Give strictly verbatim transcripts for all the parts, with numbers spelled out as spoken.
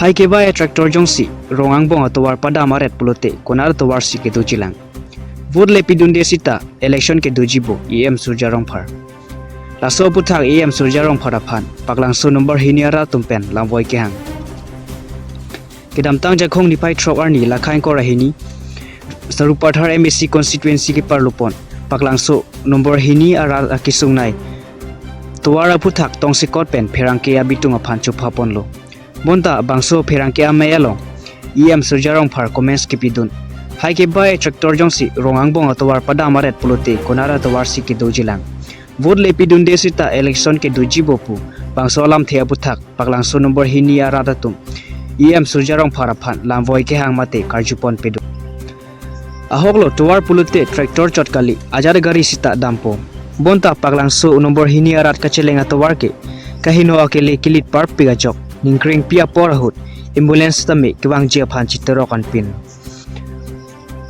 Hai kevai a-tractor jongsi rong angbong atovar padam aret pulote konat atovar si kedojilang. Vote le pidunde sita election kedojipo, E M Surjya Rongphar. Laso aputhak E M Surjya Rongphar aphan Paklangso number hini arat atum pen lamvoi kehang. Kedamtang Jakhong niphai throk arni lakhai ingkoi ra hini, Sarupathar M A C constituency keparlupon Paklangso number hini arat akesung nei tovar aputhak tongsekot pen pherangke abitung aphan chophaponlo. Bonta bangso pherangke amei along E M Surjya Rongphar comments kepidun. Hai kevai a-tractor jongsi rong angbong atovar padam aret pulote konat atovar si kedojilang. Vote le pidunde sita election kedojipo pu bangso alamthe aputhak Paklangso number hini arat atum E M Surjya Rongphar aphan lamvoi kehang mate karjupon pedun. Ahoklo tovar pulote tractor chot kali, ajat gari sita dampo. Bonta Paklangso number hini arat kacheleng atovar ke kaheno akele kelit parpik ajok, ningkrengpi apor ahut ambulance tame kevangji aphan chiterok anpin.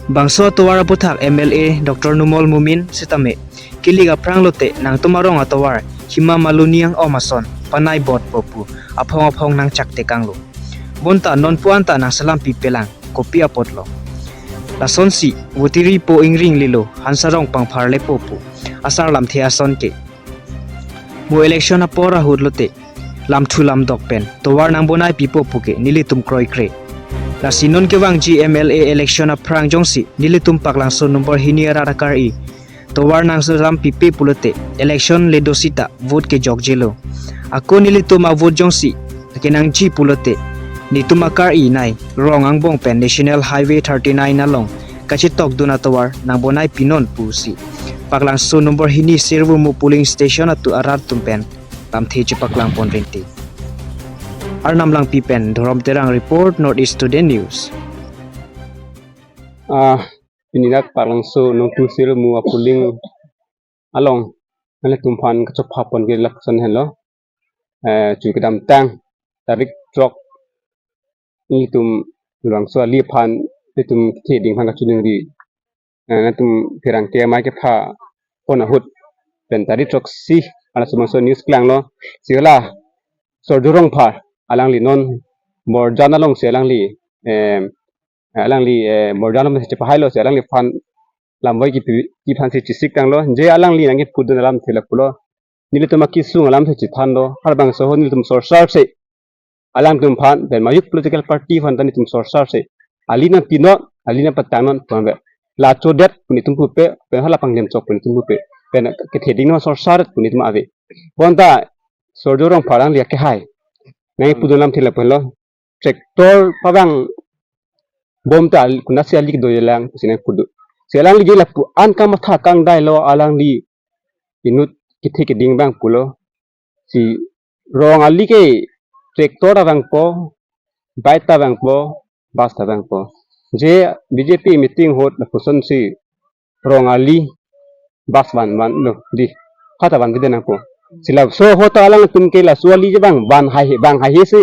Bangso atovar aputhak M L A Doctor Numal Momin sitame, kelik aphrang lote nangtum arong atovar hima maluni ang-om ason panai botpo pu aphong aphong nangchak tekanglo. Bonta nonpu anta nangselam pipelang, kopi apotlo. Lasonsi votiri po ingri inglilo, Hansa Rong pangpharlepo pu asar lamthe ason ke. Mo election apor ahut lote lamthu lamdok pen tovar nangbonai pipo pu ke nelitum kroikre. Lasi non kevangji M L A election aphrang jongsi nelitum Paklangso number hini arat akar-i tovar nangselam pipe pulote election le do sita vote kejokjelo. Ako nelitum avote jongsi kenangji pulote netum akar-i nei rong angbong pen National Highway thirty-nine along kachetokdun atovar nangbonai pinon pusi Paklangso number hini Sirvumu polling station atu arat atum pen lamthe chepaklang pon renti. Arnam Langpi pen Dhorom Terang report, North East Today News. Ah, pini dak Paklangso number two Sirvumu apolling along nanglitum aphan kachopha pon ke lapuson henlo. Eh, chu kedamtang tarik throk nelitum Paklangso ali aphan nelitum kethe keding aphan kachiningri, eh, nangtum pherangke amei kepha pon ahut pen tarik throksi hala sumanso news klanglo. Si hala Surjya Rongphar alangli non Borjan alongsi alangli, eh, alangli, eh, Borjan alongsi chepahailo, si alangliphan lamvoi kipi, kiphan si chesik tanglo. Je alangli nangkepudun alamthe lapulo, nelitum akesung alamthe chethanlo, harbangso ahut nelitum sorsarse alangtum aphan pen majok political party aphan ta nelitum sorsarse ali nangpinon, ali nangpatangnon pu ave. La chodet pu nelitum pupe, pen hala pangjem chok pu nelitum pupe, pen kethe keding nang sorsaret pu nelitum ave. Bonta Surjya Rongphar alangli akehai nangkepudun alamthe lapulo. Tractor pavang bom ta al-, konatsi ali kedojilang pusi nangpudun. Si alangli je lapu-an kamatha kangdailo, alangli inut kethe keding abang pulo. Si rong ali ke tractor ta vangpo, bike ta vangpo, bus ta vangpo. Je B J P meeting ahut lapuson si rong ali bus van vanlo dei, ha ta vanvede nangpo. Si laso ahut ta alangtum ke laso ali je vang van haihe, vang haihe si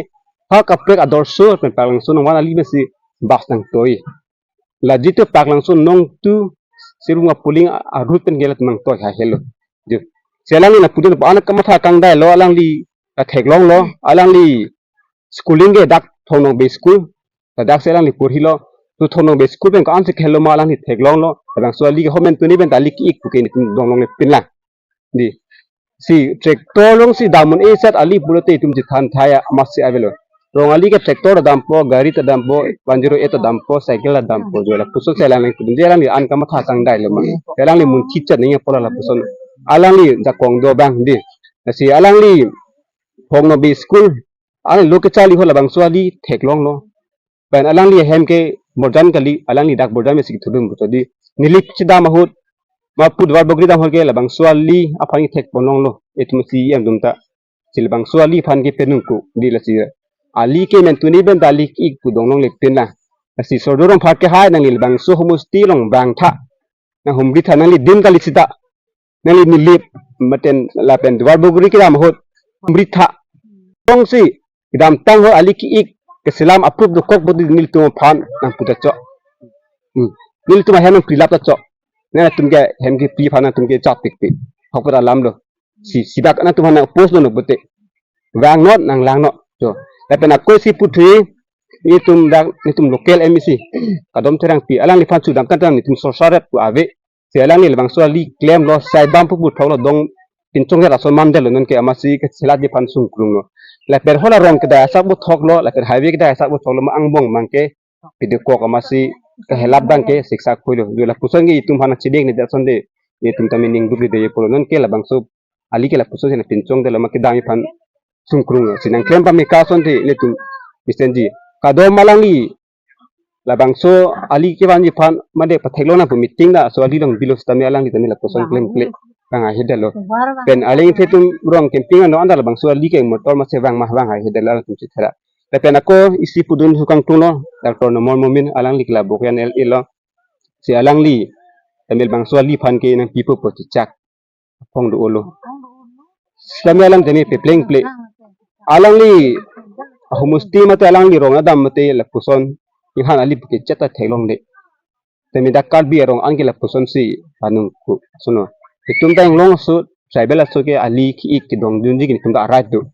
ha kaprek adorso pen Paklangso number one ali pensi bus nangtoi. La jitu Paklangso number two Sirvumu apolling a-, a-route pen ke latum nangtoi haihelo. Dei. Si alangli nangpudun lapu-an kamatha kangdailo, alangli ta theklonglo, alangli schooling ke dak Thong Nongbe school, ladak si alangli porhilo. Tu Thong Nongbe school pen ko-ansi kehelo ma alangli theklonglo. Labangso ali ke homen tuni pen ta ali ki-ik pu ke nelitum donglongle pinlang. Dei. Si tractor alongsi dam un-e sat ali pulote itum chethan thaya amatsi avelo. Rong ali ke tractor ta dampo, gari ta dampo, one zero eight ta dampo, cycle ta dampo, jo lapuson si alangli pudun, je alangli an kamatha kangdailo ma. Alangli munthi chat nangji apot lapuson. Alangli jakong do abang dei. Si alangli Thong Nongbe school, alangli lo kecharli ahut labangso ali theklonglo. Pen alangli ahem ke Borjan kali, alangli dak Borjan mesi kethudun puta dei. Neli chedam ahut, ma pu Duarbagori dam ahut ke labangso ali aphan kethek ponlonglo, itum C E M atum ta. Si labangso ali aphan ke penung ko dei, lasi ali ke men tuni pen ta ali ki-ik pu donglongle pinlang. Lasi Surjya Rongphar akehai, nangli labangso homosti along vangtha. Nanghumritha, nangli dim kali sita. Nangli Nilip, mate lapen Duarbagori kedam ahut humritha. Tongsi kedamtang ahut ali ki-ik keselam aprup dokok bodi nelitum aphan nangpu ta chok. Hmm. Nelitum ahem nangprilap ta chok. Nangtum ke hem kepri aphan nangtum ke chap pikpik. Hokpet alamlo. Si, sibak nangtum aphan nang-oppose lo no pute. Vangnon, nanglang non. Jo. Lapen akoi si puthui, Netum dak, netum local M A C, Kadom Terangpi, alangliphan chudam tangte netum sorsaret pu ave. Si alangli labangso ali klemlo, sai bam pu puthoklo, dong pinchong ya laso mandetlo, nonke amatsi kechelatji aphan sungkrunglo. Lapen hala rong kedai asak puthoklo, lapen highway kedai asak puthoklo, ma angbong abangke pidekok amatsi kahelap abangke siksa khoilo. Jo lapuson ke itum aphan chideng ne det asonte, itum tame ning dukri de pulo, nonke labangso ali ke lapuson si nangpinchongdetlo, ma kedamji aphan sungkrunglo. Si nangklem pame ke asonte netum mesenji. Kadom alangli labangso ali kevanji aphan made patheklong nang pu meeting laso ali along bilo sitame alangli tame lapuson klemkle vang ahedetlo. Pen alangli atum rong camping ano anta labangso ali ke motor masi vang ma vang ahedetlo, alangtum chithera. Lapen ako isi pudun hukang tunglo, Doctor Numal Momin, alangli ke la Bokajan L A lo. Si alangli tame labangso ali aphan ke nangpipo pu chechak aphong do-olo. Sitame alang tame peplengple. Alangli ahumusti mate alangli rong adam mate lapuson inghan ali pu ke cheta theklongle. Tame dak Karbi arong anke lapuson si panung ku suno. Itum ta inglong aso tribal aso ke ali ki-ik kedongdunji ke netum ta arat do.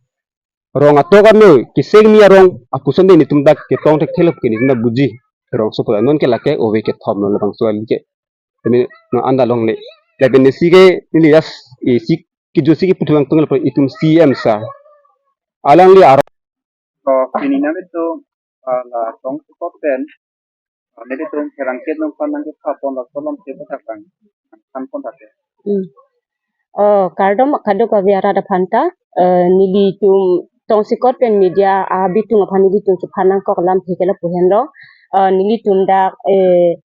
Rong atok ano kiseng mi arong apuson de netum ta ketong thekthelo ke netum ta buji. Rong so pu non ke lake ove kethom lo labangso ali ke. Tame no anta longle. Lapen isi ke neli jas isi kejut si keputhu vang tunglo itum C M sir. Alangli arong. Oh, pini nelitum, ah, la Tongsekot pen, ah, nelitum pherangke nangphan nangkepha pon laso alam si pathak lang, nangphan pon thak ke. Hmm. Oh, kardom kadokave arat aphanta, eh, nelitum Tongsekot pen media abitung aphan nelitum chephan nangkok alamthe ke lapu henlo, eh, nelitum dak, eh,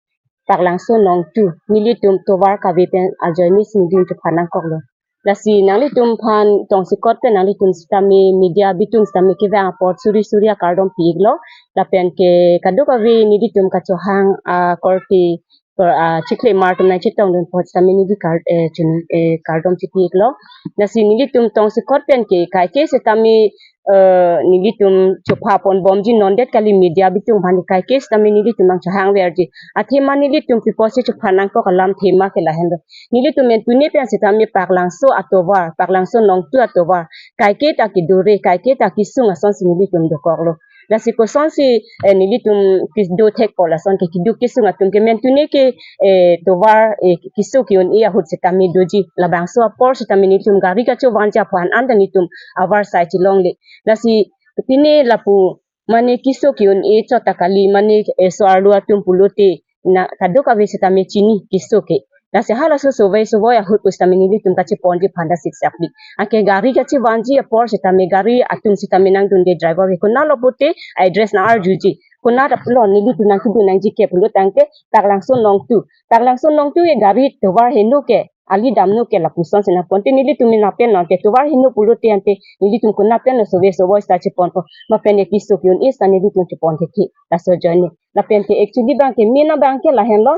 Paklangso Nongtu, nelitum tovar kave pen ajoine si nelitum chephan nangkoklo. Lasi nanglitum aphan Tongsekot pen nanglitum sitame media abitung sitame kevang apot suri suri akardom pi-iklo. Lapen ke kadokave nelitum kachohang akorte, kor, ah, chiklemar atum nangchetongdun apot sitame neli kar, eh, chun, eh, kardom chipi-iklo. Lasi nelitum Tongsekot pen ke kaike sitame, eh, nelitum chepha pon bomji, non det kali media abitung aphan kaike sitame nelitum nangchohang verji. Athema nelitum pi apotsi chephan nangkok alamthe ma ke lahenlo. Nelitum mentune pen sitame Paklangso atovar, Paklangso Nongtu atovar, kaike ta kedure, kaike ta kesung asonsi nelitum dokoklo. Lasi kosonsi, eh, nelitum kedo thekpo lason ke keduk kesung atum ke mentune ke, eh, tovar, eh, keso ke-un-e ahut sitame doji. Labangso apor sitame nelitum gari kachovanji aphan anta nelitum avarsai chelongle. Lasi pine lapu mane keso ke-un-e chot ta kali, mane, eh, so-arlo atum pulote na kadokave sitame chini keso ke. Lasi halaso sovai sovai ahut pu sitame nelitum kacheponji aphan ta siksak dik. Anke gari kachevanji apor sitame gari atum sitame nangdunde, driver ke konatlo pulote address nang-arjuji. Konat aplo nelitum nangkedun nangji ke pulo tangte Paklangso Nongtu. Paklangso Nongtu ke gari tovar heno ke, ali damno ke lapusonsi nangponte, nelitum mena pen nonke tovar heno pulote ante nelitum konat penlo sovai sovai sita cheponpo. Ma pen ke keso ke-un-e sita nelitum chepon thekji. Laso ajoine. Lapen ke actually abangke mena abangke lahenlo.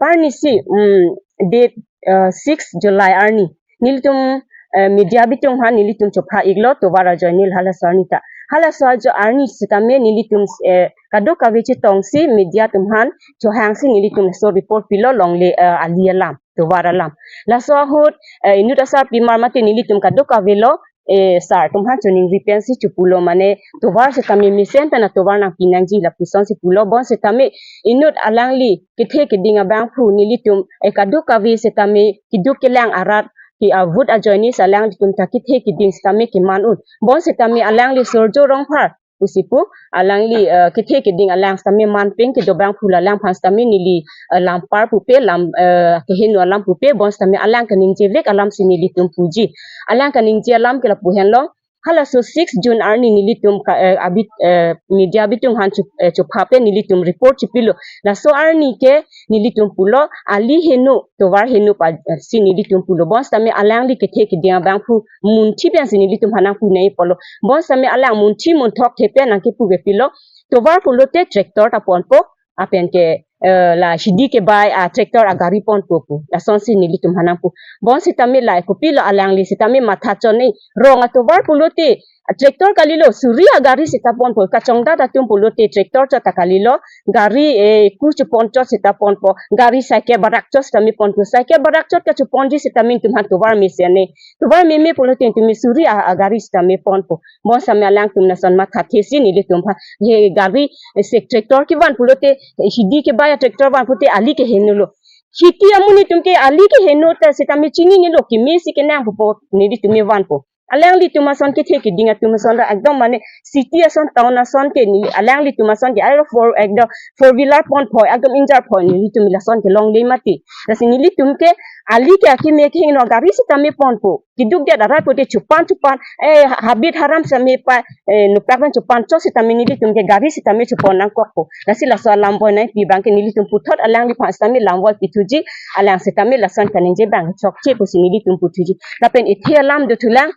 Arnisi, mm, date, eh, six July arni, nelitum, eh, media abitung aphan nelitum chepha-iklo tovar ajoine halaso arni ta. Halaso ajo arni sitame nelitum, eh, kadokave chetongsi media atum aphan chohangsi nelitum laso report pilo longle, eh, ali alam, tovar alam. Laso ahut, eh, inut asarpimar mate nelitum kadokave lo, eh, sir atum aphan choningri pensi chepulo, mane tovar sitame mesen pen atovar nangpi nangji lapusonsi pulo. Bonsitame inut alangli kethe keding abangphu nelitum, eh, kadokave sitame keduk kelang arat ke avut ajoine si alanglitum ta kethe keding sitame keman un. Bonsitame alangli Surjo Rongphar pusi pu, alangli, eh, kethe keding alang sitame man pen kedo abangphu, la alang aphan sitame neli, eh, lampar pupe, lam, eh, keheno alam pupe, bonsitame alang kaningjevek alamsi nelitum puji. Alang kaningje alam ke lapu henlo. Halaso six June arni nelitum ka, eh, abi, eh, media abitung aphan chu, eh, chepha pen nelitum report chepilo. Laso arni ke nelitum pulo ali heno, tovar heno pa, eh, si nelitum pulo. Bonsitame alangli kethe keding abangphu munthi pensi nelitum aphan nangpu nangji pulo. Bonsitame alang munthi munthok the pen nangkepu ke pilo. Tovar pulote tractor ta ponpo, lapen ke eh, la hidi kebai a tractor agari ponpo pu. Lasonsi nelitum aphan nangpu. Bonsitame la kopilo alangli sitame matha chon-e, rong atovar pulote tractor kalilo, suri agari sita ponpo, kachongdat atum pulote tractor chot ta kalilo, gari, eh, ku chepon chot sita ponpo, gari cycle barak chot sitame ponpo, cycle barak chot kacheponji sitame netum aphan tovar mesen-e, tovar meme pulote netum suri a, agari sitame ponpo. Bonsitame alangtum lason mathathesi nelitum aphan, he gari, eh, se tractor kevan pulote, eh, hidi kebai a tractor van pulote ali kehenolo. Hidi amonit atum ke ali keheno ta sitame chininelo, kemesi kenangpo pu nelitum vanpo. Alanglitum ason kethe keding atum ason ra ekdom mane city ason town ason ke ne alanglitum ason ke aro four ekdom four wheeler ponpo ekdom injar po nelitum lason kelongle mati. Lasi nelitum ke ali ke akeme kehingno gari sitame ponpo. Keduk det arat pulote chepan chepan, eh, habit haram sitame pa, eh, nuprak pen chepan chot sitame nelitum ke gari sitame chepon nangkokpo. Lasi laso alam boi nangpi abang ke nelitum puthot alangliphan sitame lam boi pithuji, alang sitame lason kaningje abang chokche pusi nelitum puthuji. Lapen ithe alam dothulang.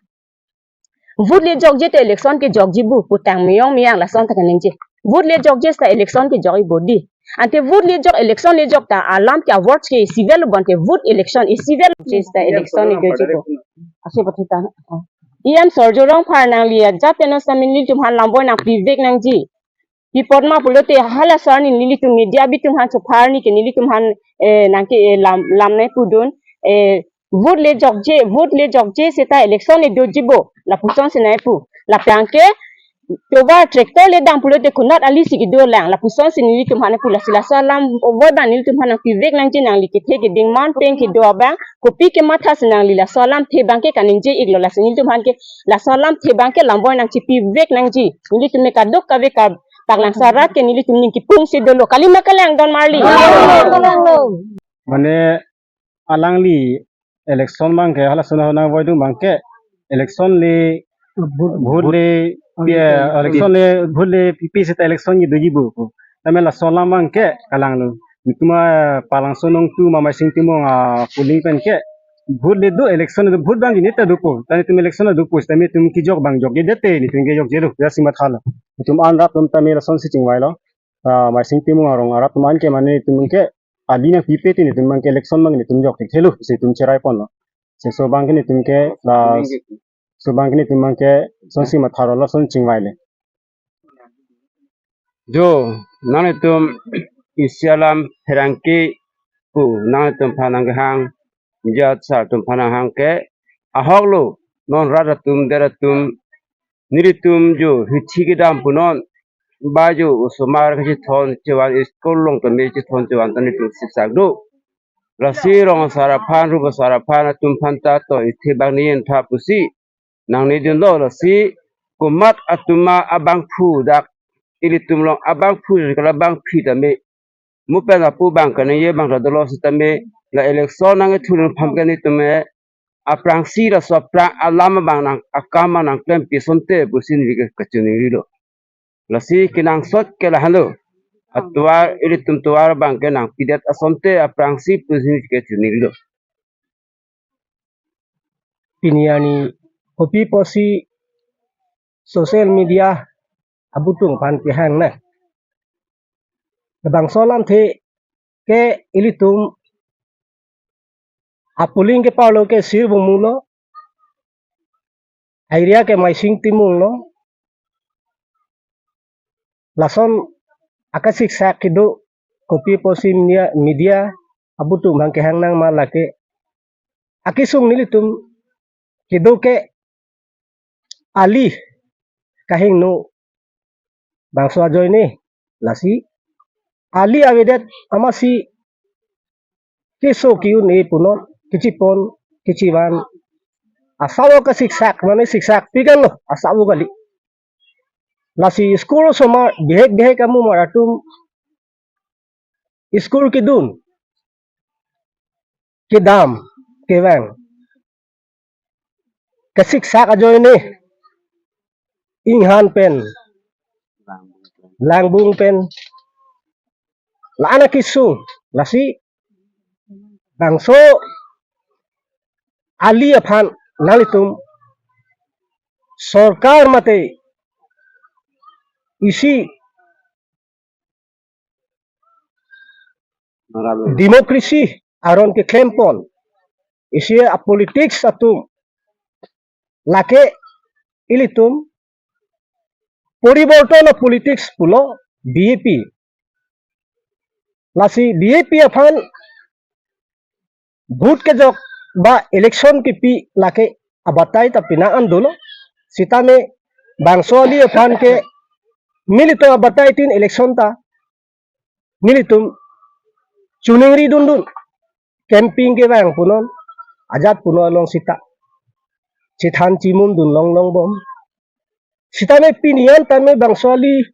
Vote le jokje te election kejokji pu putang meyong meyang lason ta kaningje. Vote le jokje seta election kejokji bo dei. Ante vote le jok election le jok ta alam ke a-word ke isi avelo bonta vote election isi avelo seta election kejokji bo. Ase pathita. E M Sorjo Rongphar nangli ajat teno sitame nelitum aphan lam boi nangpivek nangji. Pi apot ma pulote hala sarni nelitum media abitum aphan chopharni ke nelitum aphan, eh, nangke, eh, lam, lam nangpudun, eh, vote le jokje, vote le jokje seta election le doji bo, lapusonsi nangpu. Lapen ke tovar tractor le dam pulote konat alisi kedolang, lapusonsi nelitum aphan pu. Lasi laso alam boi abang nelitum aphan nangpivek nangji, nangli kethe keding man pen kedo abang, kopi kemathasi nangli laso alamthe abang ke kaningje iklo, lasi nelitum aphan ke laso alamthe abang ke lam boi nangchipivek nangji. Nelitum me kadokave ka Baklangsot arat ke nelitum ning kipungsi dolo. Kalima kalang don marli. Mane alangli election abang ke hala sona nang voidung abang ke election le vote le pi, election le vote le pipe seta election kedoji bo. Tame laso alam abang ke kalanglo. Netum a Palangso nongtu ma Maising Timung a polling pen ke vote le do, election le do, vote abang ke neta dopo. Tame netum election le dopo, tame netum kejok abang jokjedet te, netum kejokjelo, ya si mathalo. Netum an rat atum tame lasonsi chingvailo. Ah, Maising Timung arong arat atum an ke mane netum ke ali nangpipe te netum abang ke election abang netum jokthelo, si netum cherai ponlo. Si laso abang ke netum ke la, laso abang ke netum abang ke lasonsi mathalo, lason chingvaile. Jo, nanglitum isi alam pherangke pu nanglitum aphan nangkehang, jat sar atum aphan nanghang ke ahoklo, non rat atum, der atum, nelitum jo hithi kedam punon, ba jo osomar kachethon chevan, school along tame chethon chevan ta nelitum siksak do. Lasi rong asar aphan, rup asar aphan atum aphan ta to ithe abang ne-en tha pusi nangne dunlo, lasi komat atum abangphu dak ilitum along abangphu kala abangphi tame. Mo pen lapu abang kaningje abang ta dolo sitame la election nangkethulo aphan ke netum me aphrangsi laso aphrang alam abang nang akam nangklempi asonte pusi neli ke kachiningrilo. Lasi kenangsot ke lahenlo. Atovar ilitum tovar abang ke nangpidet asonte aphrangsi pusi neli ke chiningrilo. Pini arni kopi pusi social media abutung aphan kehang nang. Labangso alamthe ke ilitum a-polling keparlo ke Sirbhumi lo, area ke Maising Timung lo, lason akasiksak kedo kopi pusi media, media abutung abang kehang nang ma lake akesung nelitum kedo ke ali kahingno bangso ajoine, lasi ali avedet amatsi keso ke-un-e punon, kechepon kechevan asap akasiksak mane siksak pikan lo asap kali. Lasi school osomar bihek bihek amumar atum school kedun, kedam, kevang, kasiksak ajoine inghan pen, langbung pen, la-an akesung, lasi bangso ali aphan nanglitum sorkar mate isi democracy aron keklempon isi a-politics atum lake ilitum poriborton a-politics pulo B J P. Lasi B J P aphan vote kejok ba election kipi lake abatai ta pina an dolo. Sitame bangso ali aphan ke nelitum abatai tin election ta nelitum choningri dundun, campaign kevang punon, ajat punon along sita chethan chimum dun longlong bom. Sitame pini an tame bangso ali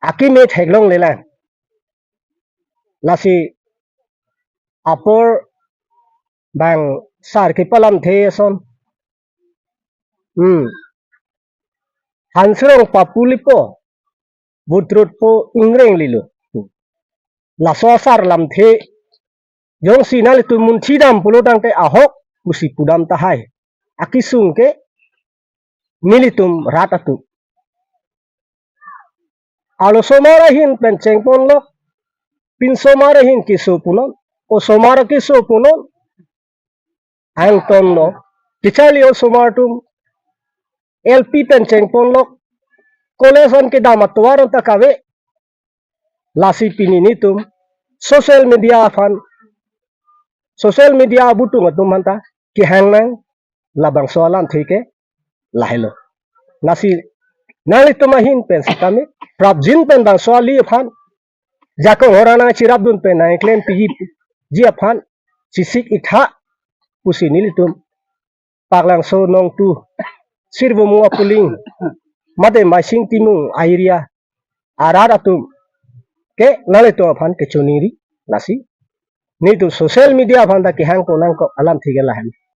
akeme theklonglelang. Lasi apor bang sar kepalamthe ason. Hmm. Hansrong papulipo, butrutpo ingrenglilo. Hmm. Laso asar lamthe jongsi nanglitum munthidam pulo tangte ahok pusi pudam tahai. Akesung ke nelitum rat atum. Arlosomar ahin pen chengponlok, pinsomar ahin keso punon, osomar keso punon, angtonlo, kecharli osomar atum, L P pen chengponlok, college an kedam atovar anta kave, lasi pini nelitum, social media aphan, social media abutung atum anta, kehangnang, labangso alamthe ke, lahelo. Lasi, nanglitum ahin pen sitame, prapjin pen bangso ali aphan, jakong hora nangcherapdun pen nangklempi ji aphan, chesik-ik tha pusi nelitum Paklangso Nongtu, Sirbhumung Apuling, mate Maising Timung a-area arat atum ke nanglitum aphan kechoningri, lasi nelitum social media aphan ta kehangko nangkok alamthe ke lahen.